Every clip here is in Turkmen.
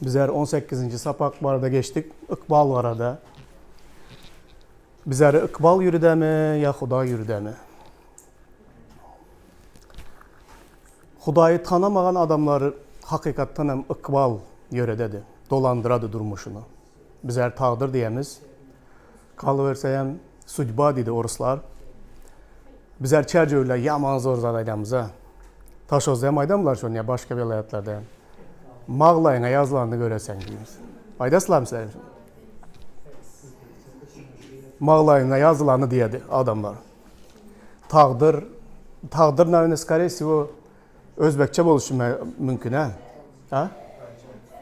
Bizler on sekizinji sapak barada geçdik, ykbal barada. Bizleri ykbal ýüridemi ýa Hudaý ýüridemi? Hudaýy tanamagan adamlar hakykatdan hem ykbal ýörededi, dolandyrady durmuşyny. Bizler tagdyr diýemiz. Galyberse hem sudba diýdi oruslar. Bizler çärjewler ýaman zor zat aýdamyz-a. Taşozda hem aýdamylar şony ýa başga welaýatlarda hem. Maglaýyňa ýazylanyny göreseň diýmiz. Aýdasylarmy sizler hem şony? Maglaýyňa ýazylany diýedi adamlar. Tagdyr, tagdyr nawerno skoree wsego özbekçe boluşy mümkin hä? Ha?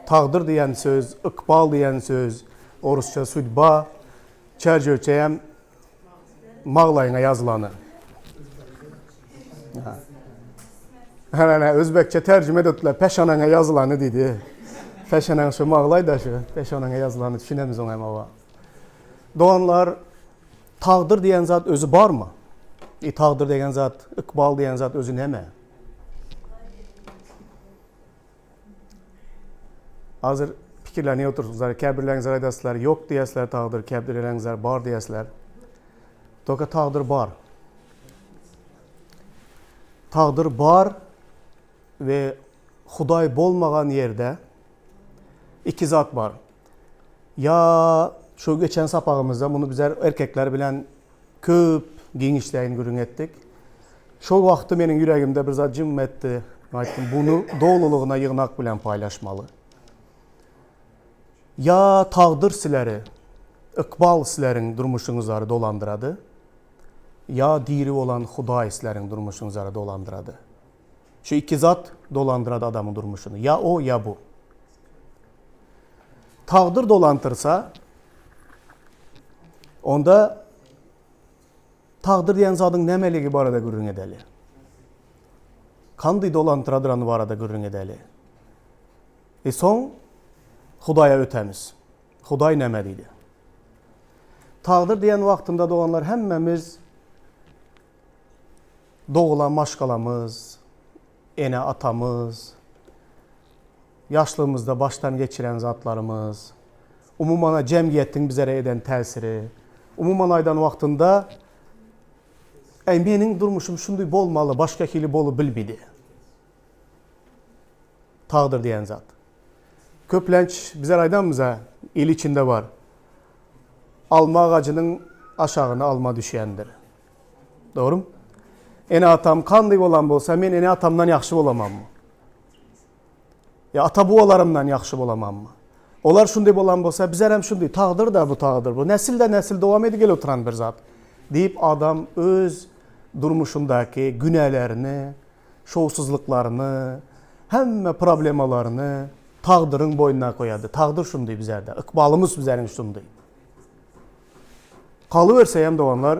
Tagdyr diýen söz, ykbal diýen söz, orusça sudba, çärjewçe hem maglaýyňa ýazylany. Ha. Hä, özbekçe terjime edipdiler, peşanaňa ýazylany diýdi. Peşanaň şu maglaý da şu, peşanaňa ýazylany düşünemiz oňa hem oba. Doganlar, tagdyr diýen zat özi barmy? E, tagdyr diýen zat, ykbal diýen zat özi näme? Hazir pikirlenip otursyňyzlar, käbirleriňiz aýdasyzlar, ýok diýesizler tagdyr, käbirleriňiz bar diýesizler. Toka tagdyr bar. Tagdyr bar we Hudaý bolmagan ýerde iki zat bar. Ýa şu geçen sapagymyzda muny bizler erkekler bilen köp giňişleýin gürrüň etdik. Şol wagty meniň ýüregimde bir zat jymm etdi. Aýtdym, bunu dolulygyna ýygnak bilen paýlaşmaly. Ýa tagdyr sileri, ykbal sileriň durmuşyňyzary dolandyrady, ýa diri bolan Hudaý sileriň durmuşyňyzary dolandyrady. Şu iki zat dolandyrady adamyň durmuşyny. Ýa o, ýa bu. Tagdyr dolantyrsa, onda tagdyr diýen zadyň nämeligi barada gürrüň edeli. Kandy dolantyradyrany barada gürrüň edeli. E soň Hudaýa ötemiz. Hudaý näme diýdi? Tagdyr diýen wagtynda doganlar hemmämiz Dogulan maşgalamyz, ene-atamyz, ýaşlygymyzda başdan geçiren zatlarymyz, umuman jemgyýetiň bizlere eden täsiri, umuman aýdan wagtynda, Äý, meniň durmuşym şundy bolmaly, başga hili bolup bilmidi. Tagdyr diýen zat. Köplenç bizler aýdamyz-a, il içinde bar. Alma agajynyň aşagyna alma düşýändir. Dogrymy? Ene-atam kandy bolan bolsa, men ene-atamdan ýagşy bolamammy? Ýa ata-buwalarymdan ýagşy bolamammy? Olar şundy bolan bolsa, bizler hem şundy. Tagdyr-da bu tagdyr. Bu nesilden-nesil dowam edip gelip oturan bir zat. Diýip, adam öz durmuşyndaky günälerini, şowsuzlyklaryny, hemme problemalaryny tagdyryň boýnuna goýady. Tagdyr şundy bizlerde. Ykbalymyz bizleriň şundy. Galyberse hem doganlar,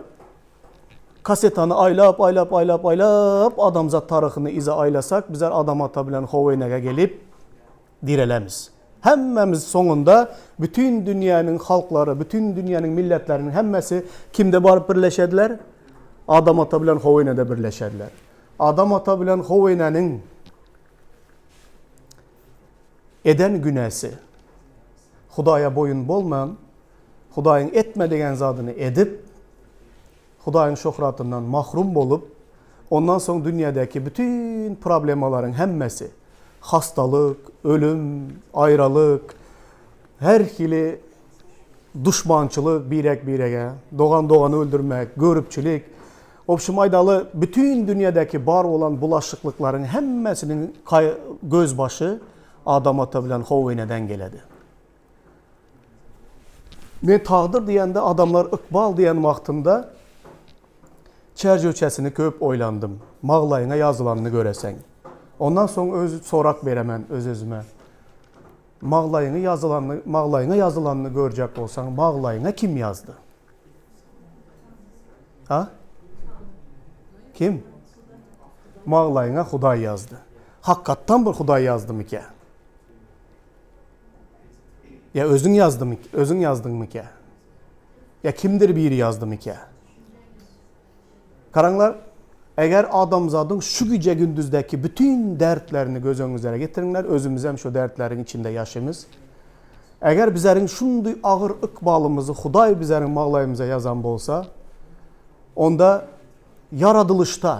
kasetany aýlap, aýlap, aýlap, aýlap adamzat taryhyny yza aýlasak, bizler Adam ata bilen How enege gelip direlemiz. Hemmämiz soňunda bütin dünýäniň halklary, bütin dünýäniň milletleriniň hemmesi kimde baryp birleşediler? Adam ata bilen How enede birleşediler. Adam ata bilen How eneniň eden günäsi Hudaýa boýun bolman, Hudaýyň etme degen zadyny edip, Hudaýyň şöhratyndan mahrum bolup, ondan soň dünýädäki bütin problemalaryň hemmesi, hastalyk, ölüm, aýralyk, her hili duşmançylyk birek-birege, dogan dogany öldürmek, göripçilik, obşim aýdaly, bütin dünýädäki bar bolan bulaşyklyklaryň hemmesiniň gözbaşy Adam ata bilen How eneden geledi. Men tagdyr diýende adamlar ykbal diýen wagtynda çärjewçesini köp oýlandym. Maglaýyňa ýazylanyny göreseň. Ondan soň öz sorak beremen öz-özüme. Maglaýyňy ýazylanyny, maglaýyňa ýazylanyny görjek bolsaň, maglaýyňa kim ýazdy? Ha? Kim? Maglaýyňa Hudaý ýazdy. Hakykatdan bir Hudaý ýazdymy-kä? Ýa özüň ýazdymy, özüň ýazdyňmykä? Ýa kimdir biri ýazdymy-kä? Garaňlar. Eger adamzadyň şu gije-gündüzdäki bütin dertlerini göz öňüňizlere getiriňler, özümizem şu dertleriň içinde ýaşymyz. Eger bizeriň şundy agyr ykbalymyzy Hudaý bizeriň maglaýymyza ýazan bolsa, onda ýaradylyşda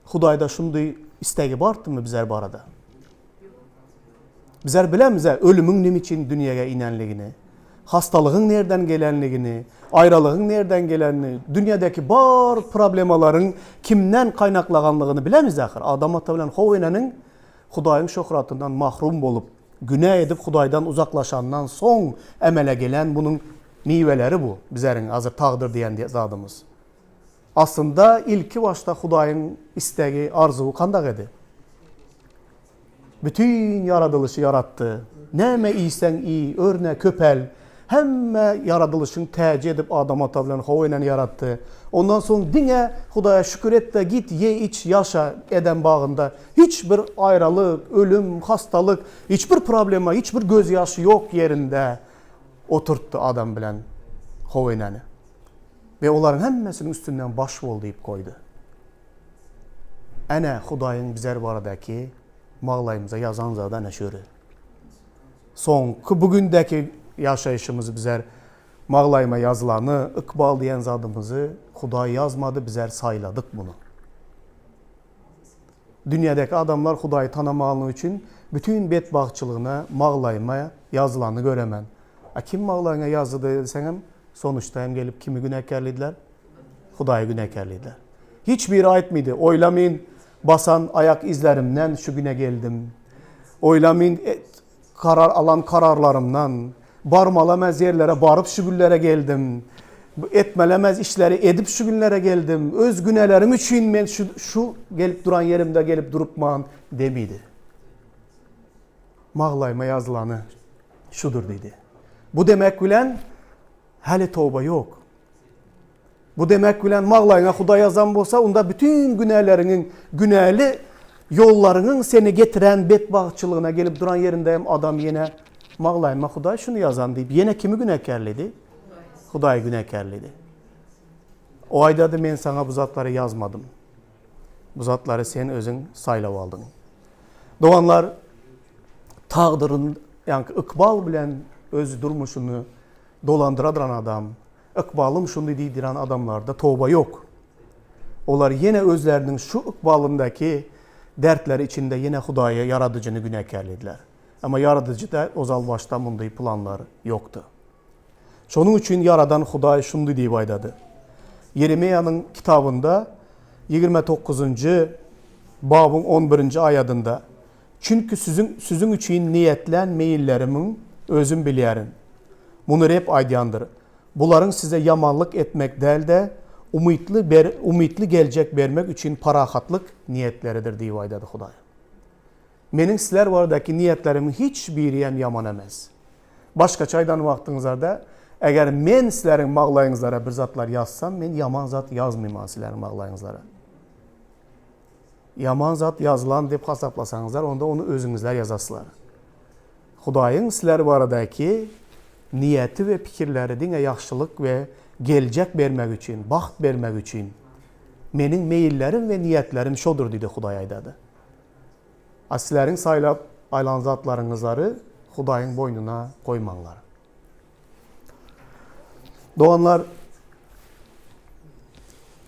Hudaýda şundy istegi bardymy bizer barada? Bizler bilemiz-ä ölümiň neme üçin dünýäge inenligini, hastalygyň nerden gelenligini, aýralygyň nerden gelenini, dünýädäki bar problemalaryň kimden kaýnaklaganlygyny bilemiz ahyr. Adam ata bilen How eneniň Hudaýyň şöhratyndan mahrum bolup, günä edip Hudaýdan uzaklaşandan soň emele gelen munuň miweleri bu, bizeriň hazir tagdyr diýen zadymyz. Aslynda ilki başda Hudaýyň istegi, arzuwy kandak edi? Bütin ýaradylyşy ýaratdy. Näme iýseň iý, örne, köpel. Hemme ýaradylyşyň täji edip Adam ata bilen How eneni ýaratdy. Ondan soň diňe Hudaýa şükür et-de git, ýe, iç, ýaşa Eden bagynda. Hiç bir aýralyk, ölüm, hastalyk, hiç bir problema, hiç bir gözýaş ýok ýerinde oturtdy Adam bilen How eneni. We olaryň hemmesiniň üstünden baş bol diýip goýdy. Ene Hudaýyň bizer baradaky maglaýymyza ýazan zady ene şöyle. Soňky bu gündäki ýaşaýşymyzy bizer maglaýyma ýazylany, ykbal diýen zadymyzy Hudaý ýazmady, bizer saýladyk muny. Dünýädäki adamlar Hudaýy tanamalyny üçin bütin betbagtçylygyna maglaýyma ýazylany göremen. A kim maglaýyňa ýazdy diýseňem, Sonuçda hem gelip kimi günäkärlediler? Hudaýy günäkärlediler. Hiç biri aýtmydy, Oýla men basan aýak izlerimden şu güne geldim. Oýla men karar alan kararlarymdan, barmalamaz ýerlere baryp şu günlere geldim. Etmelemez işleri edip şu günlere geldim. Öz günälerim üçin men şu, şu gelip duran ýerimde gelip durupman demidi. Maglaýyma ýazylany şudur diýdi. Bu demek bilen häli toba ýok. Bu demek bilen maglaýyňa Hudaý ýazan bolsa, onda bütin günäleriňiň, günäli ýollaryňyň seni getiren betbagtçylygyna gelip duran ýerinde hem adam ýene maglaýyma Hudaý şuny ýazan diýip, ýene kimi günäkärledi? Hudaýy günäkärledi. O aýdady, men saňa bu zatlary ýazmadym. Bu zatlary sen özüň saýlap aldyň. Doganlar, tagdyryn, ýaňky ykbal bilen öz durmuşyny dolandyradyran adam, ykbalym şundy diýdiren adamlarda toba ýok. Olar ýene özleriniň şu ykbalyndaky dertleri içinde ýene Hudaýy, Ýaradyjyny günäkärlediler. Emma Ýaradyjyda ozal başda mundaý planlar ýokdy. Şonuň üçin Ýaradan Hudaý şundy diýip aýdady. Ýeremiýanyň kitabynda 29-njy babyň on birinji aýadynda, Çünki siziň siziň üçin niýetlän meýillerimiň özüm bilýärin. Muny Reb aýdýandyr. Bularyň size ýamanlyk etmek däl-de, umytly ber umytly geljek bermek üçin parahatlyk niýetleridir diýip aýdady Hudaý. Meniň sizler baradaky niýetlerimiň hiç biriem ýaman emes. Başgaça aýdan wagtyňyzlarda, eger men sizleriň maglaýyňyzlara bir zatlar ýazsam, men ýaman zat ýazmyman sizleriň maglaýyňyzlara. Ýaman zat ýazylan diýip hasaplasaňyzlar, onda ony özüňizler ýazaslar. Hudaýyň sizler baradaky niýeti we pikirleri diňe ýagşylyk we geljek bermek üçin, bagt bermek üçin. Meniň meýillerim we niýetlerim şodur diýdi Hudaý aýdady. A sizleriň saýlap aýlan zatlaryňyzlary Hudaýyň boýnuna goýmaňlar. Doganlar,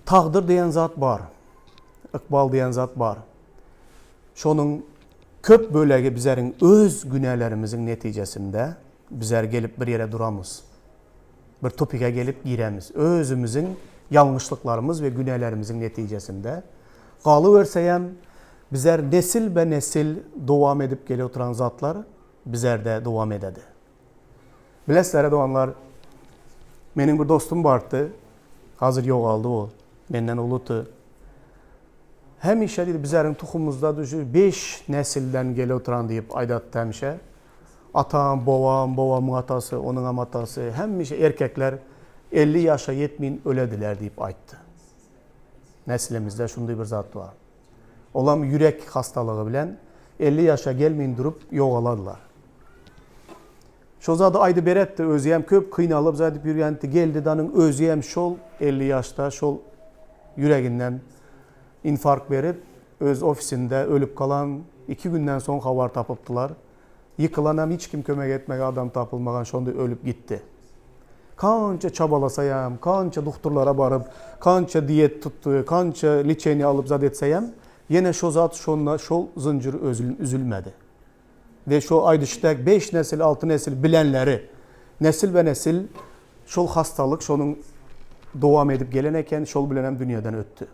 tagdyr diýen zat bar. Ykbal diýen zat bar. Şonuň köp bölegi bizeriň öz günälerimiziň netijesinde bizler gelip bir ýere duramyz. Bir tupige gelip giremiz. Özümiziň ýalňyşlyklarymyz we günälerimiziň netijesinde galyberseýem bizler nesil be nesil dowam edip gelip oturan zatlar bizlerde dowam ededi. Bilesizler doganlar, meniň bir dostum bardy. Hazir ýogaldy o. Menden uludy. Hemişe diýdi, bizleriň tuhumyzda düşi 5 nesilden gelip oturan diýip aýdatdy hemişe. Atam, bobam, bobamyň atasy, onuňam atasy, hemişe erkekler 50 ýaşa ýetmin ölediler diýip aýtdy. Neslimizde şunday bir zat bar. Olam ýürek hastalygy bilen 50 ýaşa gelmin durup ýogaladylar. Şo zady aýdyp beretdi, özüem köp kynalyp zat edip ýürgänti, geldi danyň özüem şol 50 ýaşda şol ýüreginden. Infarkt berip, öz ofisinde ölüp galan, iki günden soň habar tapypdylar. Ýykylanam hiç kim kömek etmege adam tapylmagan şonda ölüp gitdi. Kança çabalasaýam, kança duhturlara baryp, kança diýet tutdy, kança liçeniýe alyp zat etseýem, ýene şo zat şonda şol zynjyr üzülmedi. We şo aýdyşy dek beş nesil, alty nesil bilenleri, nesil be nesil şol hastalyk şonuň dowam edip gelen eken, şol bilenem dünýeden ötdi.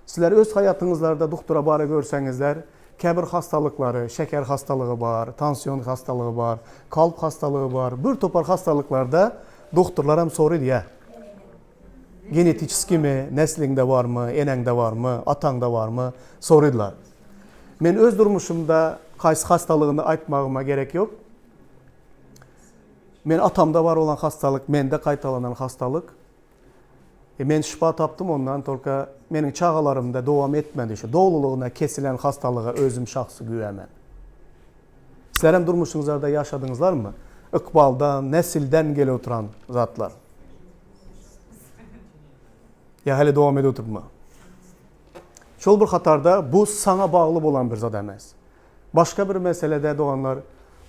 Sizler öz haýatyňyzlarda duhtura bara görseňizler, käbir hastalyklary, şeker hastalygy bar, tansion hastalygy bar, kalp hastalygy bar, bir topar hastalyklarda duhturlaram soraýar. Genetiçeskimi, nesliňde barmy, eneňde barmy, ataňda barmy soraýdylar. Men öz durmuşymda haýsy hastalygyny aýtmagyma gerek ýok. Men atamda bar bolan hastalyk, mende gaýtalanan hastalyk. E men şypa tapdym ondan tolka meniň çagalarymda dowam etmedi şu dolulygyna kesilen hastalyga özüm şahsy güwämen. Sizlerem durmuşyňyzlarda ýaşadyňyzlarmy? Ykbaldan, nesilden gelip oturan zatlar. Ýa hali dowam edip oturma. Şol bir hatarda bu saňa bagly bolan bir zat emes. Başga bir meselede doganlar,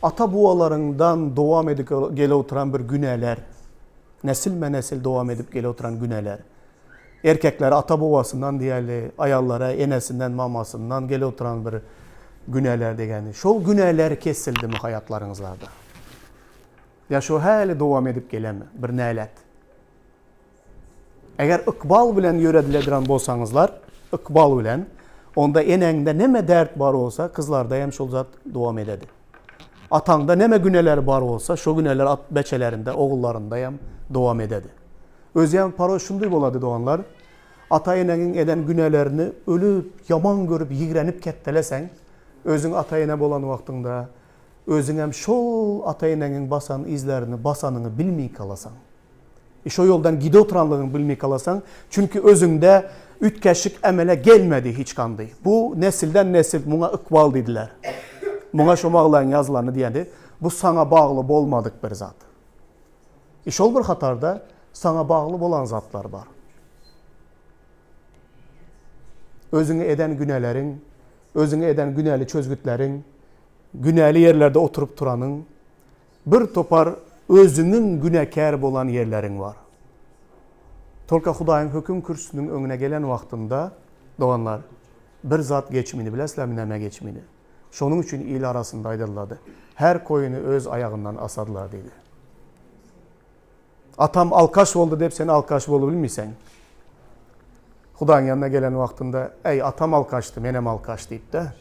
ata-bubalaryňdan dowam edip gelip oturan bir günäler, nesilme-nesil dowam edip gelip oturan günäler. Erkekler ata-babasyndan diýeli, aýallara enesinden, mamasyndan gelip oturan bir günäler degeni. Şol günäler kesildimi haýatlaryňyzlarda? Ýa şo häli dowam edip gelemi bir nälet? Eger ykbal bilen ýörediledran bolsaňyzlar, ykbal bilen, onda eneňde neme dert bar bolsa, kyzlarda hem şol zat dowam ededi. Ataňda neme güneler bar bolsa, şo güneler at beçelerinde, ogullarynda hem dowam ededi. Özem paro şunday bolady doganlar, ata-eneňiň eden günelerini ölüp, ýaman görüp, ýigrenip ketdeleseň, özüň ata-ene bolan wagtyňda, özüňem şol ata-eneňiň basan yzlaryny basanyňy bilmeý galasaň. Şo ýoldan gide oturanlygyňy bilmeý galasaň, çünki özüňde üýtgeşik emele gelmedi hiç gandy. Bu nesilden nesil muňa ykbal diýdiler. Muňa şo maglaýyň ýazylany diýedi. Bu saňa bagly bolmadyk bir zat. E şol bir hatarda saňa bagly bolan zatlar bar. Özüňe eden günäleriň, özüňe eden günäli çözgütleriň, günäli ýerlerde oturyp turanyň, Bir topar özüňiň günäkär bolan ýerleriň bar. Tolka Hudaýyň höküm kürsüsiniň öňüne gelen wagtynda, doganlar, bir zat geçmini bilesizlermi näme geçmini? Şonuň üçin il arasynda aýdylady, Her koýuny öz aýagyndan asadylar diýdi. Atam alkaş boldy diýip sen alkaş bolubilmeýseň. Hudaýyň ýanyna gelen wagtynda, Äý, atam alkaşdy, menem alkaş diýip-de.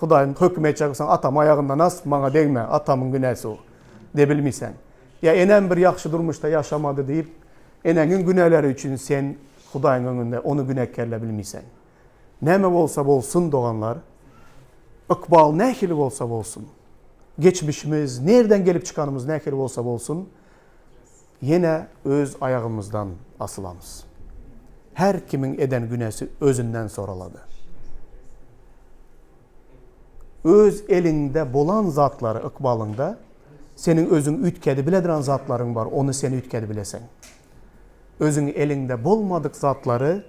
Hudaýyň höküm etjek bolsaň, atam aýagyndan as, maňa degme, atamyň günäsi o diýebilmeýseň. Ýa enem bir ýagşy durmuşda ýaşamady diýip, eneňiň günäleri üçin sen Hudaýyň öňünde ony günäkärläbilmeýseň. Näme bolsa bolsun, doganlar, ykbal nähili bolsa bolsun, geçmişimiz, nirden gelip çykanymyz nähili bolsa bolsun, ýene öz aýagymyzdan asylamyz. Her kimiň eden günäsi özünden soralady. Öz eliňde bolan zatlary ykbalyňda seniň özüň üýtgedi bilediran zatlaryň bar, ony sen üýtgedi bileseň. Özüň eliňde bolmadyk zatlary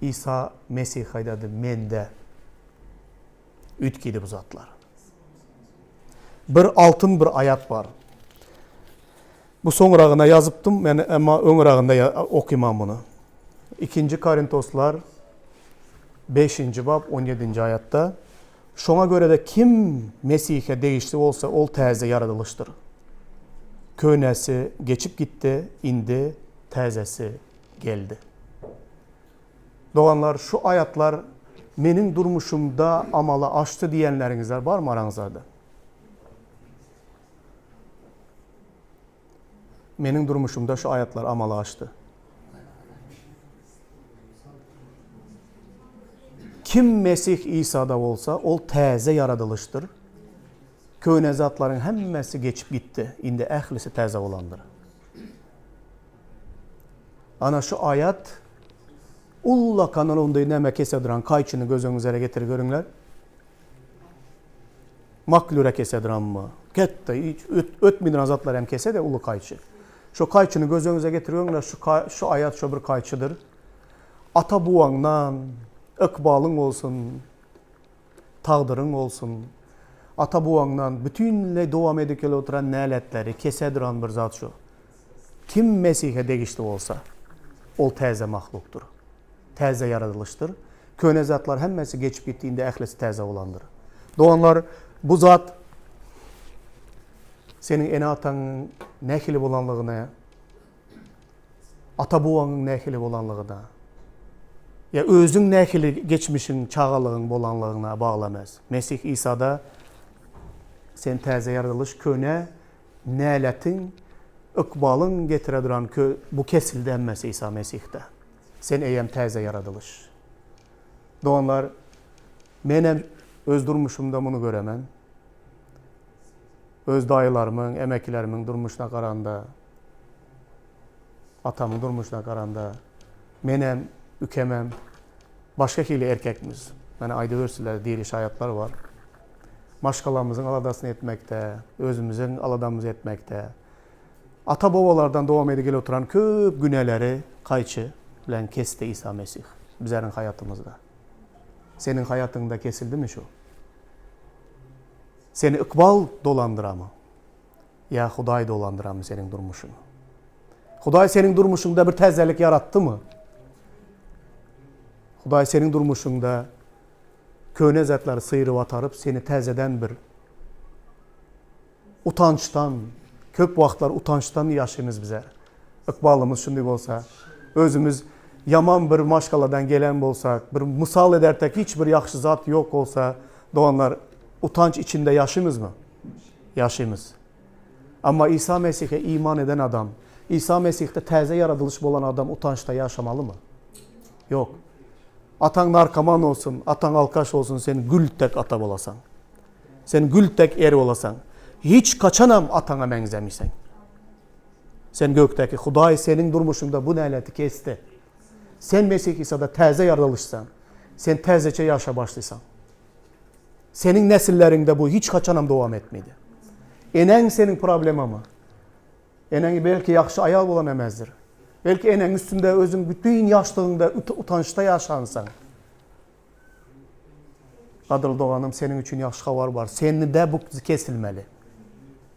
Isa Mesih aýdady, Mende üýtgedi bu zatlar. Bir altyn bir aýat bar. Bu soňragyna ýazypdym, men emma öňragynda okyman muny. Ikinji Korintoslar 5-nji bap 17-nji aýatda Şoňa görä-de kim Mesihe degişli bolsa, ol täze ýaradylyşdyr. Könesi geçip gitdi, indi täzesi geldi. Doganlar, şu aýatlar meniň durmuşymda amala aşdy diýenleriňizler barmy araňyzlarda? Meniň durmuşymda şu aýatlar amala aşdy. Kim Mesih Isada bolsa, ol täze ýaradylyşdyr. Köne zatlaryň hemmesi geçip gitdi, indi ählisi täze bolandyr. Ana şu aýat ullakan onday näme kese duran kaýçyny göz öňüňizere getirip görüňler. Maklýura kese duranmy? Ketde hiç ötmeýän duran zatlar hem kese de uly kaýçy. Şu kaýçyny göz öňüňize getirip görüňler, şu şu aýat şo bir kaýçydyr. Ata-buwaňdan ykbalyň bolsun, tagdyryň bolsun, ata-buwaňdan bütinleý dowam edip gelip oturan näletleri kese duran bir zat şu. Kim Mesihe degişli bolsa, ol täze mahlukdyr. Täze ýaradylyşdyr. Köne zatlar hemmesi geçip gitdi, indi ählisi täze bolandyr. Doganlar, bu zat seniň ene-ataňyň nähili bolanlygyna, ata-babaňyň nähili bolanlygyna, ýa özüň nähili geçmişiň, çagalygyň bolanlygyna bagly emes. Mesih Isada sen täze ýaradylyş, köne näletiň, ykbalyň getire duran kö bu kesildi hemmesi Isa Mesihde. Sen eýýäm täze ýaradylyş. Doganlar, menem öz durmuşymda muny göremen. Öz daýylarymyň, emekilerimiň durmuşyna garanda, atamyň durmuşyna garanda, menem, ükemem başga hili erkekmiz. Meni aýdybersinler, diri şaýatlar bar. Maşgalamyzyň aladasyny etmekde, özümiziň aladamyzy etmekde, ata-babalardan dowam edip gelip oturan köp günäleri gaýçy bilen kesdi Isa Mesih bizleriň haýatymyzda. Seniň haýatyňda kesildimi şu? Seni ykbal dolandyramy? Ýa Hudaý dolandyramy seniň durmuşyňy? Hudaý seniň durmuşyňda bir täzelik ýaratdymy? Hudaý seniň durmuşyňda köne zatlary syryp ataryp, seni täzeden bir utançdan, köp wagtlar utançdan ýaşaýmyz bizler. Ykbalymyz şunday bolsa, özümiz ýaman bir maşgaladan gelen bolsak, bir mysal edertek hiç bir ýagşy zat ýok bolsa, doganlar, utanç içinde ýaşaýmyzmy? Ýaşaýmyz. Amma Isa Mesihe iman eden adam, Isa Mesihde täze ýaradylyş bolan adam utançda ýaşamalymy? Ýok. Ataň narkoman bolsun, ataň alkaş bolsun, sen gül tek ata bolasaň. Sen gül tek er bolasaň. Hiç kaçanam ataňa meňzemiseň. Sen gökdäki Hudaý seniň durmuşyňda bu näleti kesdi. Sen Mesih Isada täze ýaradylyşsaň. Sen täzeçe ýaşa başlysaň. Seniň nesilleriňde bu hiç haçanam dowam etmedi. Eneň seniň problemamy? Eneň belki ýagşy aýal bolan emesdir. Belki eneň üstünde özüň bütin ýaşlygyňda utançda ýaşansaň. Gadyrly doganym, seniň üçin ýagşy habar bar. Sende bu kesilmeli.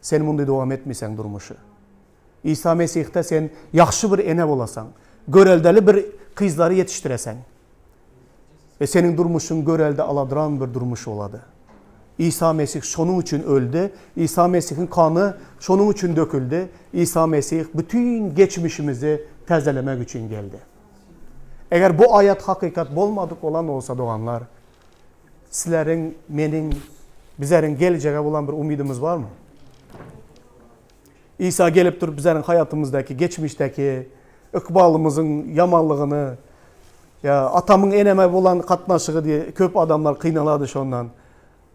Sen munday dowam etmeseň durmuşy. Isa Mesihde sen ýagşy bir ene bolasaň. Göreldeli bir gyzlary ýetişdireseň. We seniň durmuşyň görelde aladyran bir durmuş bolady. Isa Mesih şonuň üçin öldi. Isa Mesihiň gany şonuň üçin döküldi. Isa Mesih bütin geçmişimizi täzelemek üçin geldi. Eger bu aýat hakykat bolmadyk bolan bolsa doganlar, sizleriň, meniň, bizleriň gelejege bolan bir umydymyz barmy? Isa gelip durup bizleriň haýatymyzdaky, geçmişdäki ykbalymyzyň ýamanlygyny, ýa atamyň eneme bolan gatnaşygy diýe köp adamlar kynalady şondan.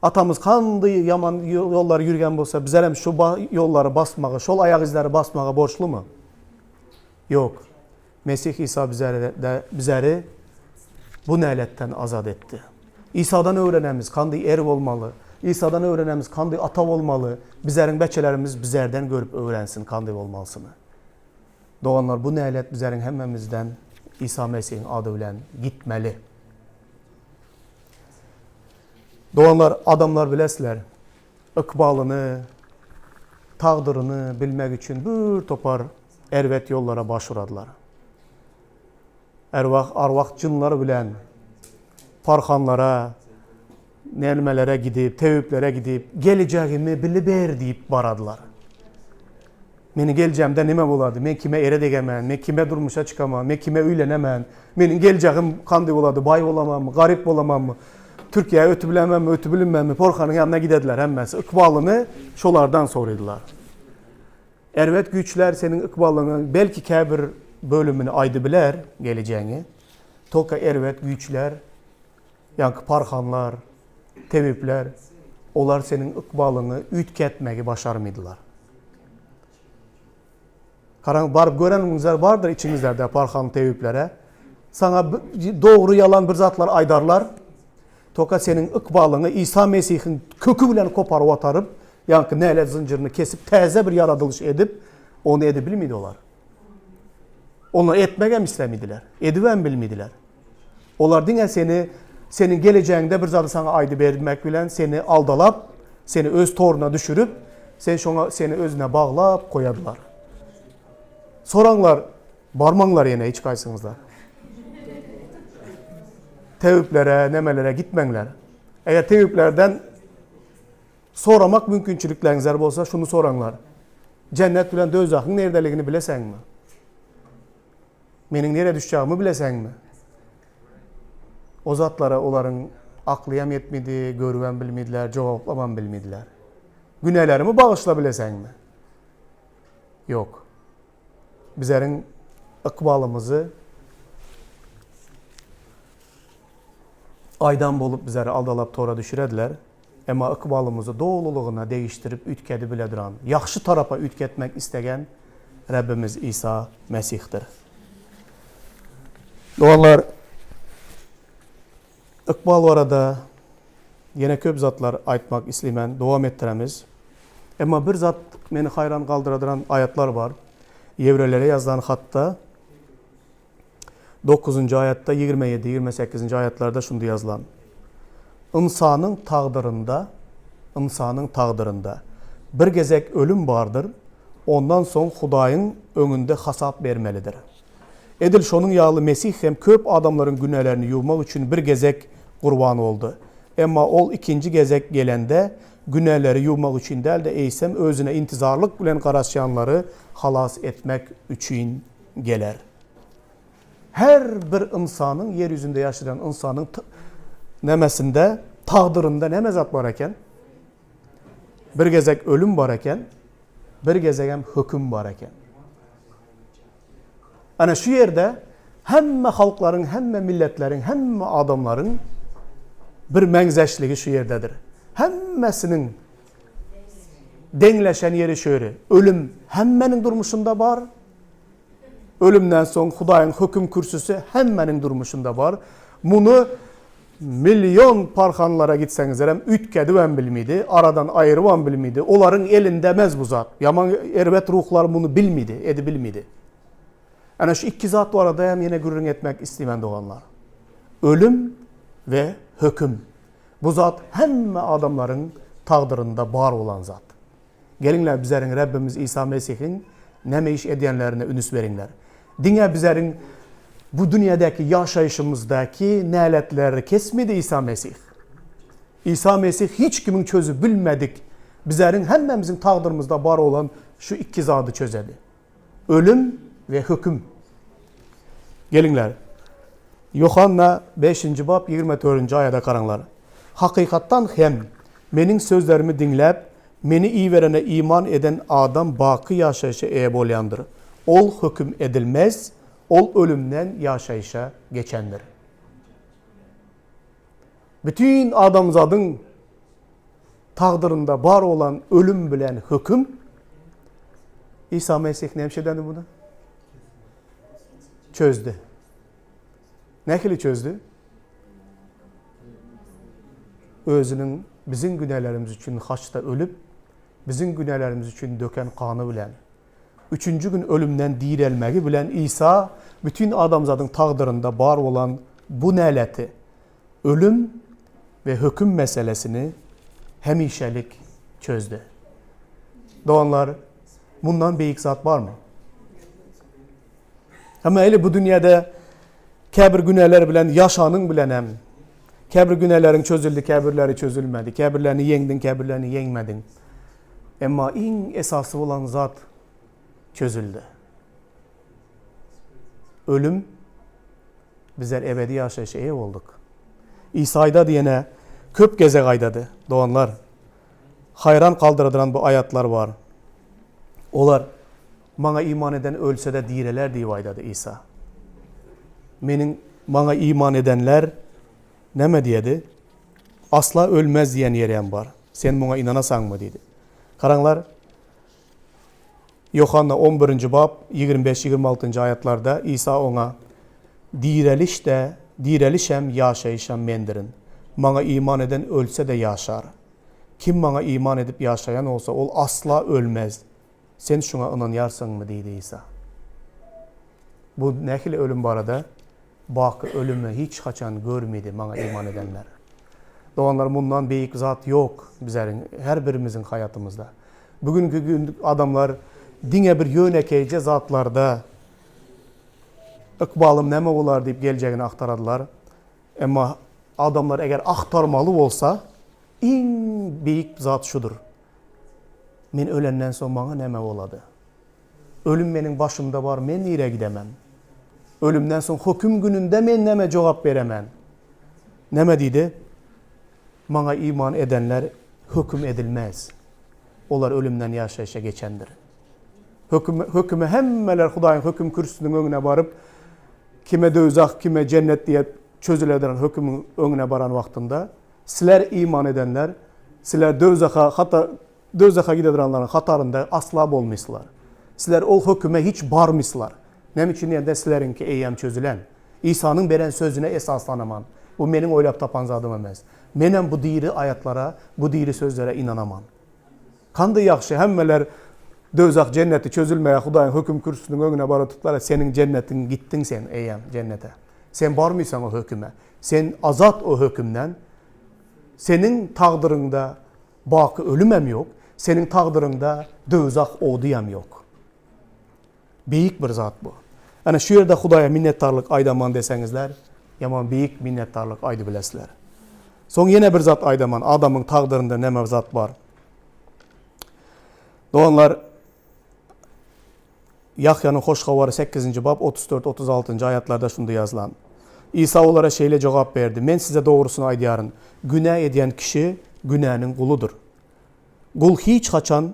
Atamyz kandy ýaman ýollar ýürgen bolsa, bizler hem şu ýollary basmaga, şol aýak izleri basmaga borçlumy? Ýok. Mesih Isa bizleri, bizleri bu näletden azat etdi. Isadan öwrenemiz kandy er bolmaly. Isadan öwrenemiz kandy ata bolmaly. Bizleriň beçelerimiz bizlerden görüp öwrensin kandy bolmalysyny. Doganlar bu nälet bizleriň hemmemizden Isa Mesihiň ady bilen gitmeli. Doganlar adamlar bilesizler ykbalyny, tagdyryny bilmek üçin bir topar erbet ýollara baş uradylar. Erwah, arwah jynlar bilen parhanlara, nämelere gidip, tebiplere gidip, gelejegimi biliber diýip baradylar. Meniň geljegimde nime bolady? Men kime ere degemen? Men kime durmuşa çykaman? Men kime öýlenemen? Meniň geljegim kandy bolady? Baý bolamanmy? Garyp bolamanmy? Türkiýä ötüp bilemenmi, ötüp bilinmenmi? Porhanyň ýanyna gidediler hemmesi. Ykbalyny şolardan soradylar. Erbet güýçler seniň ykbalyňyň belki käbir bölümini aýdybiler, gelejegiňi. Tolka erbet güýçler, ýaňky parhanlar, tebipler, olar seniň ykbalyňy üýtgetmegi başarmydylar. Garaň, baryp göreniňizler bardyr içiňizlerde parhan tebiplere. Saňa dogry ýalan bir zatlar aýdarlar. Toka seniň ykbalyňy Isa Mesihiň köki bilen koparyp ataryp, ýaňky nälet zynjyryny kesip, täze bir ýaradylyş edip, ony edibilmidi olar. Onlar etmegem islemediler. Edibem bilmediler. Olar diňe seni seniň gelejegiňde bir zady saňa aýdybermek bilen seni aldalap, seni öz toruna düşürip, sen şoňa seni özüne baglap goýadylar. Soraňlar, barmaňlar ýene hiç haýsyňyzlar. Tebiplere, nemelere gitmeňler. Eger tebiplerden soramak mümkinçilikleriňizler bolsa, şuny soraňlar. Jennet bilen döwzahyň nerdeligini bileseňmi? Meniň nirä düşjagimi bileseňmi? O zatlara olaryň aklyam ýetmedi, görübem bilmediler, jogaplamam bilmediler. Günälerimi bagyşla bileseňmi? Ýok. Bizeriň ykbalymyzy aýdan bolup bizeri aldalap tora düşürediler. Emma ykbalymyzy dolulygyna degişdirip üýtgedip bile duran, ýagşy tarapa üýtgetmek islegen Rebbimiz Isa Mesihdir. Doganlar, ykbal barada ýene köp zatlar aýtmak isleýmen, dowam etdiremiz. Emma bir zat meni haýran galdyradyran aýatlar bar. Ýewreýlere ýazylan hatda Dokuzynjy aýatda, 27, 28-nji aýatlarda şundy ýazylan. Ynsanyň tagdyrynda, ynsanyň tagdyrynda bir gezek ölüm bardyr, ondan soň Hudaýyň öňünde hasap bermelidir. Edil şonuň ýaly Mesih hem köp adamlaryň günälerini ýuwmak üçin bir gezek gurban boldy. Emma Ol ikinji gezek gelende, günäleri ýuwmak üçin däl-de, eýsem Özüne intizarlyk bilen garaşýanlary halas etmek üçin geler. Her bir ynsanyň, ýer ýüzünde ýaşaýan ynsanyň nämesinde, tagdyrynda näme zat bar eken? Bir gezek ölüm bar eken, bir gezegem höküm bar eken. Ana şu ýerde hemme halklaryň, hemme milletleriň, hemme adamlaryň bir meňzeşligi şu ýerdedir. Hemmesiniň deňleşen ýeri şu ýeri. Ölüm hemmäniň durmuşynda bar. Ölümden soň Hudaýyň höküm kürsüsi hemmäniň durmuşynda bar. Muny million parhanlara gitseňizlerem üýtgedibem bilmidi, aradan aýyrybam bilmidi. Olaryň elinde emez bu zat. Ýaman erbet ruhlar muny bilmidi, edibilmidi. Ana şu iki zat barada hem ýene gürrüň etmek isleýän doganlar. Ölüm we höküm. Bu zat hemme adamlaryň tagdyrynda bar bolan zat. Geliňler bizeriň Rebbimiz Isa Mesihiň näme iş edýänlerine ünüs beriňler. Diňe bizeriň bu dünýädäki ýaşaýşymyzdaky näletleri kesmedi Isa Mesih. Isa Mesih hiç kimiň çözüp bilmedik bizeriň hemmämiziň tagdyrymyzda bar bolan şu iki zady çözedi. Ölüm we höküm. Geliňler, Ýohanna bäşinji bap 24-nji aýada garaňlar. Hakykatdan hem, Meniň sözlerimi diňläp, Meni iberene iman eden adam baky ýaşaýşa eýe bolýandyr. Ol höküm edilmez, ol ölümden ýaşaýşa geçendir. Bütin adamzadyň tagdyrynda bar bolan ölüm bilen höküm Isa Mesih näme edende bunu? Çözdü. Nähili çözdü? Özüniň biziň günälerimiz üçin haçda ölüp, biziň günälerimiz üçin döken gany bilen, üçünji gün ölümden direlmegi bilen Isa bütin adamzadyň tagdyrynda bar bolan bu näleti, ölüm we höküm meselesini hemişelik çözdü. Doganlar, mundan beýik zat barmy? Emma eli bu dünýäde käbir günäler bilen ýaşanyň bilen hem käbir günäleriň çözüldi, käbirleri çözülmedi. Käbirlerini ýeňdiň, käbirlerini ýeňmediň. Emma iň esasy bolan zat çözüldi. Ölüm bizler ebedi ýaşaýşa eýe bolduk. Isa aýdady ýene köp gezek aýdady, doganlar. Haýran galdyradyran bu aýatlar bar. Olar Maňa iman eden ölse-de direler diýip aýdady Isa. Meniň maňa iman edenler näme diýedi? Asla ölmez diýen ýeri hem bar. Sen muňa ynanasaňmy diýdi. Garaňlar, Ýohanna on birinji bap, 25, 26-njy aýatlarda Isa oňa, Direliş-de, direlişem, ýaşaýyşam Mendirin. Maňa iman eden ölse-de ýaşar. Kim Maňa iman edip ýaşaýan bolsa, ol asla ölmez. Sen şuňa ynanýarsyňmy? diýdi Isa. Bu nähili ölüm barada? Baky ölümi hiç haçan görmedi maňa iman edenler. Doganlar mundan beýik zat ýok bizeriň her birimiziň haýatymyzda. Bu günki gün adamlar diňe bir ýönekeýje zatlarda ykbalym näme bolar diýip geljegini agtaradylar. Emma adamlar eger agtarmaly bolsa iň beýik zat şudur. Men ölenden soň maňa näme bolady? Ölüm meniň başymda bar, men nirä gidemen? Ölümden soň höküm gününde men näme jogap beremen? Näme diýdi? Maňa iman edenler höküm edilmez. Olar ölümden ýaşaýşa geçendir. Höküm, höküme hemmeler Hudaýyň höküm kürsüsiniň öňüne baryp, kime döwzah, kime jennet diýip çözülediren hökümiň öňüne baran wagtynda, sizler iman edenler, sizler döwzaha, hatda Dowzaha gideduranlaryň hatarynda asla bolmysylar. Sizler ol höküme hiç barmysylar. Näme üçin diýende sizleriňki eýýäm çözülen. Isanyň beren sözüne esaslanaman. Bu meniň oýlap tapan zadym emes. Menem bu diri aýatlara, bu diri sözlere ynanaman. Kandy ýagşy hemmeler dowzah jenneti çözülmäge Hudaýyň höküm kürsüsiniň öňüne baryp tutlara seniň jennetiň gitdiň sen eýýäm jennete. Sen barmysaň o höküme. Sen azat o hökümden. Seniň tagdyryňda Baky ölümem ýok, seniň tagdyryňda döwzah odyam ýok. Beýik bir zat bu. Ana şu ýerde Hudaýa minnetdarlyk aýdaman deseňizler, ýaman beýik minnetdarlyk aýdybilesizler. Soň ýene bir zat aýdaman, adamyň tagdyrynda näme bir zat bar. Doganlar, Ýahýanyň Hoş Habary sekizinji bap 34, 36-njy aýatlarda şunda ýazylan. Isa olara şeýle jogap berdi, Men size dogrusyny aýdýaryn, günä edýän kişi günäniň guludyr. Gul hiç haçan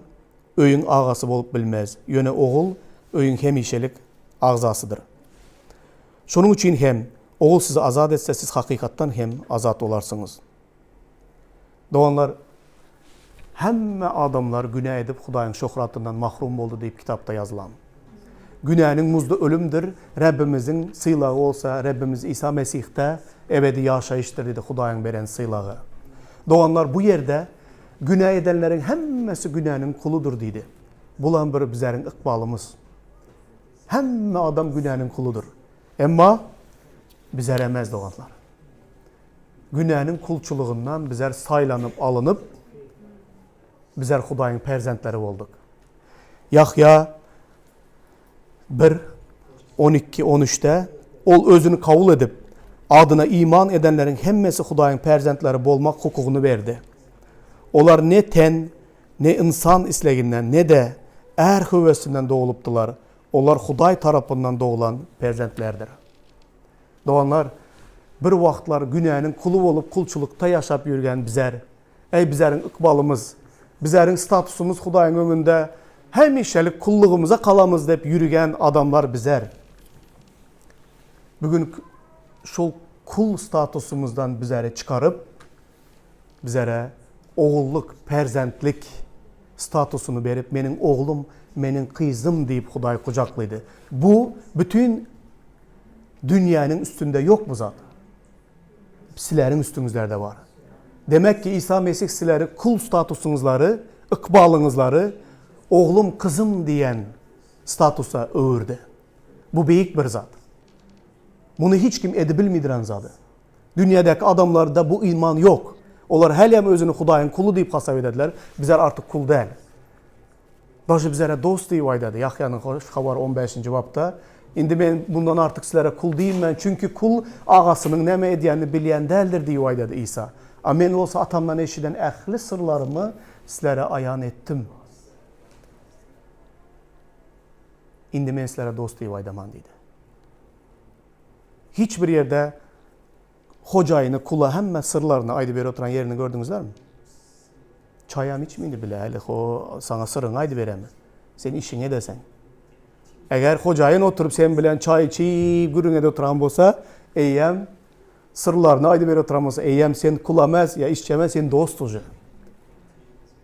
öýüň agasy bolup bilmez, ýöne ogul öýüň hemişelik agzasydyr. Şonuň üçin hem, Ogul sizi azat etse, siz hakykatdan hem azat bolarsyňyz. Doganlar, hemme adamlar günä edip Hudaýyň şöhratyndan mahrum boldy diýip kitapda ýazylan. Günäniň muzdy ölümdir, Rebbimiziň sylagy bolsa Rebbimiz Isa Mesihde ebedi ýaşaýyşdyr diýdi Hudaýyň beren sylagy. Doganlar bu ýerde günä edenleriň hemmesi günäniň kuludyr diýdi. Bulam bir bizäriň ykbalymyz. Hemme adam günäniň kuludyr. Emma bizär emez doganlar. Günäniň kulçulygyndan bizler saýlanyp alynyp, bizler Hudaýyň perzentleri bolduk. Ýahýa 1, 12, 13-de Ol özüni kabul edip, adyna iman edenleriň hemmesi Hudaýyň perzentleri bolmak hukugyny berdi. Olar ne ten, ne ynsan isleginden, ne-de är höwesinden doglupdylar, olar Hudaý tarapyndan doglan perzentlerdir. Doganlar, bir wagtlar günäniň kuly bolup kulçulykda ýaşap ýürgen bizär. Eý bizäriň ykbalymyz, bizäriň statusymyz Hudaýyň öňünde hemişelik kullugymyza galamyz dep ýürügen adamlar bizär. Bu gün şol kul statusymyzdan bizäri çykaryp, bizäre ogullyk, perzentlik statusyny berip, meniň oglum, meniň gyzym diýip Hudaý gujaklydy. Bu bütin Dünýäniň üstünde ýok bu zat. Sileriň üstüňizlerde bar. Demek ki Isa Mesih sileri kul statusyňyzlary, ykbalyňyzlary oglum, kyzym diýen statusa öwürdi. Bu beýik bir zat. Muny hiç kim edibilmidiren zady. Dünýädäki adamlarda bu iman ýok. Olar hälem özüni Hudaýyň kuly diýip hasap edediler. Bizler artyk kul däl. Daşy bizlere dost diýip aýdady. Ýahýanyň Hoş Habary on bäşinji bapda, Indi men mundan artyk sizlere kul diýmen, çünki kul agasynyň näme edýänini bilýän däldir diýip aýdady Isa. A men bolsa Atamdan eşiden ähli syrlarymy sizlere aýan etdim. Indi men sizlere dost diýip aýdaman diýdi. Hiç bir ýerde hojaýyny kula hemme syrlaryny aýdyp berip oturan ýerini gördüňizlermi? Çaýam içmeydi bile häli ho saňa syryňy aýdyberemi. Sen işiňi edeseň. Eger hojaýyn oturyp sen bilen çaý içip gürrüň edip oturan bolsa, eýýäm syrlaryny aýdyp berip oturan bolsa, eýýäm sen kul emes ýa işçi emes, sen dost uje.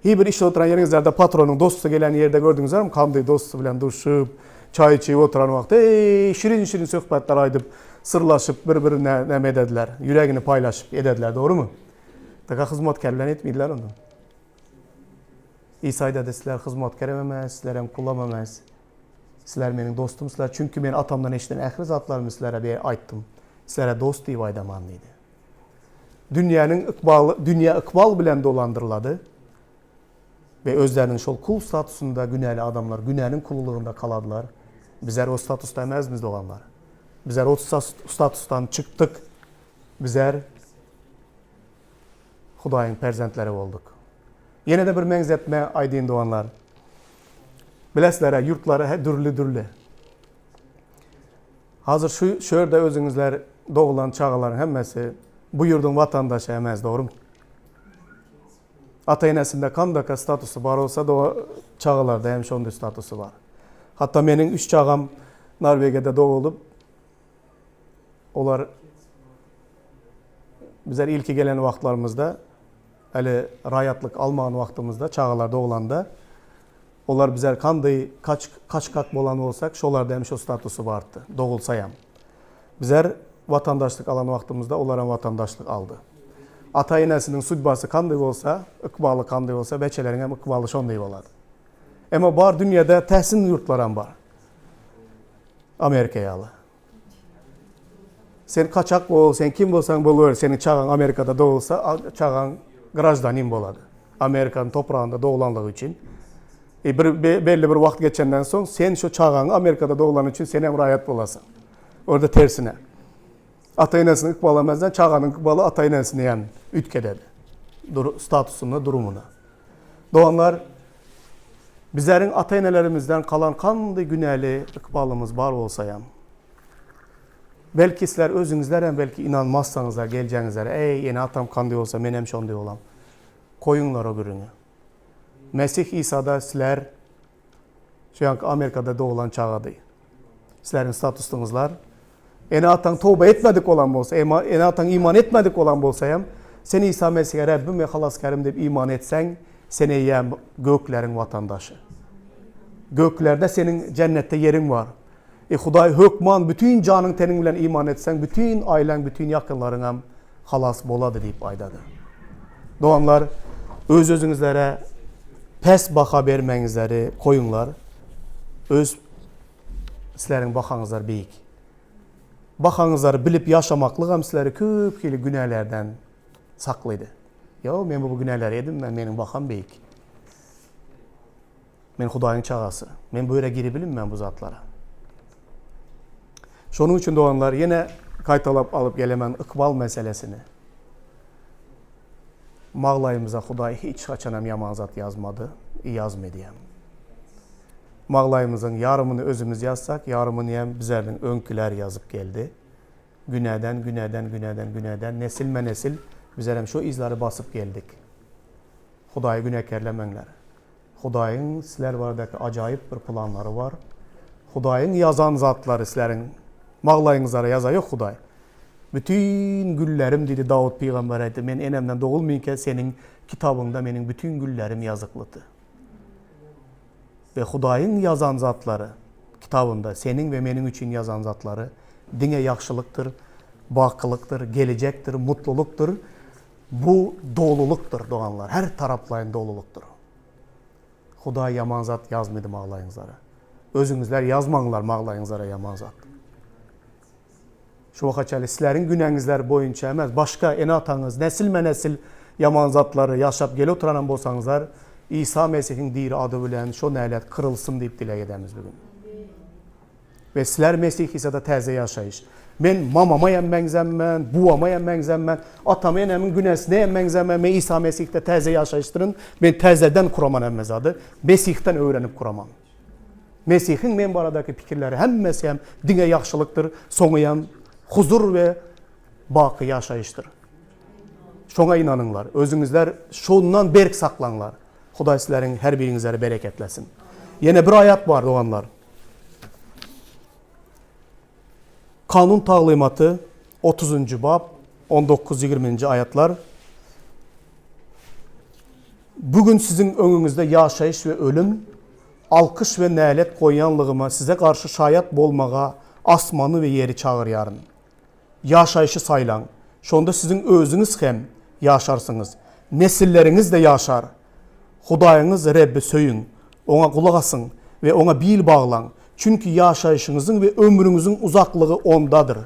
Hiç bir işde oturan ýeriňizlerde patronyň dosty gelen ýerde gördüňizlermi, kandy dosty bilen duşup, çaý içip oturan wagty, eý, şirin-şirin söhbetler aýdyp, syrlaşyp, bir-birine näme edediler, ýüregini paýlaşyp edediler, dogrumy? Taka hyzmatkär bilen etmediler onu. Isa aýdady, sizler hyzmatkerem emes, sizlerem kulam emes. Sizler meniň dostumsyzlar, çünki men atamdan eşiden ähli zatlarymy sizlere be aýtdym. Sizlere dost diýip aýdaman diýdi. Dünýäniň ykbaly, dünýä ykbal bilen dolandyrylady we özleriniň şol kul statusynda günäli adamlar günäniň kululygynda kaladylar. Bizler o statusda emezmiz doganlar. Bizler o statusdan çykdyk. Bizler Hudaýyň perzentleri bolduk. Ýene-de bir meňzetme aýdyn doganlar. Bilesizler-ä ýurtlary dürli-dürli. Hazir şu şu ýerde özüňizler dogulan çagalaryň hemmesi bu ýurduň watandaşy emez dogrymy? Ata-enesinde kandaka statusy bar bolsa çagalarda hem şonday statusy bar. Hatda meniň üç çagam Norwegiýada dogulyp olar bizler ilki gelen wagtlarymyzda äli raýatlyk almagan wagtymyzda çagalar dogulanda Olar bizler kanday kaç kaçkak bolan bolsak şolarda hem şo statusy bardy dogulsayam. Bizler watandaşlyk alan wagtymyzda olaram watandaşlyk aldy. Ata enesiniň sudbasy kanday bolsa, ykbaly kanday bolsa beçeleriň hem ykbaly şonday bolady. Emma bar dünýede täsin ýurtlaram bar. Amerika ýaly. Sen kaçak bol, sen kim bolsaň boluber, seniň çagaň Amerikada dogulsa, çagaň graždanin bolady. Amerikanyň topragynda doglanlygy üçin. E, bir belli bir wagt geçenden soň sen şu çagaňy Amerikada doglany üçin sen hem raýat bolasyň. Orada tersine. Ata-enesiniň ykbaly emezden çaganyň ykbaly ata-enesini hem üýtgededi. Dur, statusyny, durumyny. Doganlar, Bizleriň ata-enelerimizden kalan kandy günäli ykbalymyz bar bolsaýam. Belki sizler özüňizlerem belki ynanmazsaňyzlar geljeňizlere, eý, ene-atam kandy bolsa menem şondy bolam. Goýuňlar o gürrüňi. Mesih Isada sizler şu ýanky Amerikada doglan çagady. Sizleriň statusyňyzlar Ene-ataň toba etmedik bolan bolsa, ene-ataň iman etmedik bolan bolsa hem, sen Isa Mesihe Rebbim we Halasgärim diýip iman etseň, sen eýýäm gökleriň watandaşy. Göklerde seniň jennetde ýeriň bar. E Hudaý hökman bütin janyň-teniň bilen iman etseň, bütin ailäň, bütin ýakynlaryň hem halas bolady diýip aýdady. Doganlar, öz-özüňizlere pes baha bermeňizleri goýuňlar. Öz Sizleriň bahaňyzlar beýik. Bahaňyzlary bilip ýaşamaklygam sizleri köp hili günälerden saklydy. Ýo, men bu günäleri edinmän, meniň baham beýik. Men Hudaýyň çagasy. Men bu ýere giribilinmän bu zatlara. Şonuň üçin doganlar, ýene gaýtalap alyp gelemen ykbal meselesini. Maglaýymyza Hudaý hiç haçanam ýaman zat ýazmady, ýazmady hem. Maglaýymyzyň ýarymyny özümiz ýazsak, ýarymyny hem bizerniň öňküler ýazyp geldi. Günäden, günäden, günäden, günäden, nesilme-nesil bizerem şo yzlary basyp geldik. Hudaýy günäkärlemäňler. Hudaýyň sizler baradaky ajaýyp bir planlary bar. Hudaýyň ýazan zatlary sizleriň maglaýyňyzlara ýaza ýok Hudaý. Bütin günlerim diýdi Dawut pygamber aýtdy, men enemden dogulmynka seniň kitabyňda meniň bütin günlerim ýazyklydy. We Hudaýyň ýazan zatlary kitabynda seniň we meniň üçin ýazan zatlary diňe ýagşylykdyr, bakylykdyr, gelejekdir, mutlulykdyr. Bu dolulykdyr, doganlar, her taraplaýyn dolulykdyr. Hudaý ýaman zat ýazmady maglaýyňyzlara. Özüňizler ýazmaňlar maglaýyňyzlara ýaman zat. Şu waka çenli sizleriň günäňizler boýunça emes, başga ene-ataňyz nesilme-nesil ýaman zatlary ýaşap gelip oturanam bolsaňyzlar, Isa Mesihiň diri ady bilen şo nälet kyrylsyn diýip dileg edemiz bu gün. We sizler Mesih Isada täze ýaşaýyş. Men mamama hem meňzemmen, bubama hem meňzemmen, atam-enemiň günäsine hem meňzemmen, men Isa Mesihde täze ýaşaýyşdyryn, men täzeden kuraman hemme zady, Mesihden öwrenip kuraman. Mesihiň men baradaky pikirleri hemmesi hem diňe ýagşylykdyr, soňy hem huzur we baky ýaşaýyşdyr. Şoňa ynanyňlar, özüňizler şondan berk saklaňlar. Hudaý sizleriň her biriňizleri bereketlesin. Ýene bir aýat bar, doganlar. Kanun taglymaty 30-njy bap, 19-20-nji aýatlar. Bu gün siziň öňüňizde ýaşaýyş we ölüm, alkyş we nälet goýanlygyma size garşy şaýat bolmaga asmany we ýeri çagyrýaryn. Ýaşaýşy saýlaň, şonda siziň özüňiz hem ýaşarsyňyz, nesilleriňiz-de ýaşar. Hudaýyňyz Rebbi söýüň, Oňa gulak asyň we Oňa bil baglaň, çünki ýaşaýşyňyzyň we ömrüňiziň uzaklygy Ondadyr.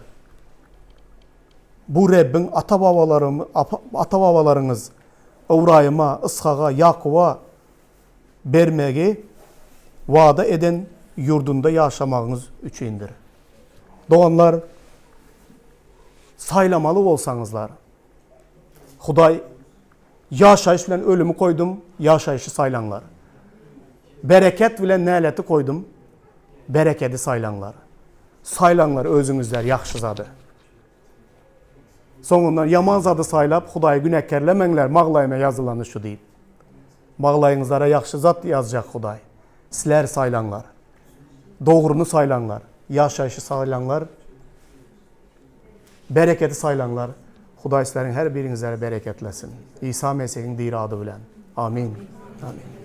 Bu Rebbiň ata-babalaryňyz Ybraýyma, Yshaga, Ýakuba bermegi wada eden ýurdunda ýaşamagyňyz üçindir. Doganlar, saýlamaly bolsaňyzlar, Hudaý Ýaşaýyş bilen ölümi goýdum, ýaşaýşy saýlaňlar. Bereket bilen näleti goýdum, berekedi saýlaňlar. Saýlaňlar özüňizler ýagşy zady. Soňundan ýaman zady saýlap, Hudaýy günäkärlemäňler, maglaýyma ýazylany şu diýip. Maglaýyňyzlara ýagşy zat ýazjak Hudaý. Sizler saýlaňlar. Dogryny saýlaňlar. Ýaşaýşy saýlaňlar. Bereketi saýlaňlar. Hudaý sizleriň her biriňizleri bereketlesin. Isa Mesihiň diri ady bilen. Amin. Amin.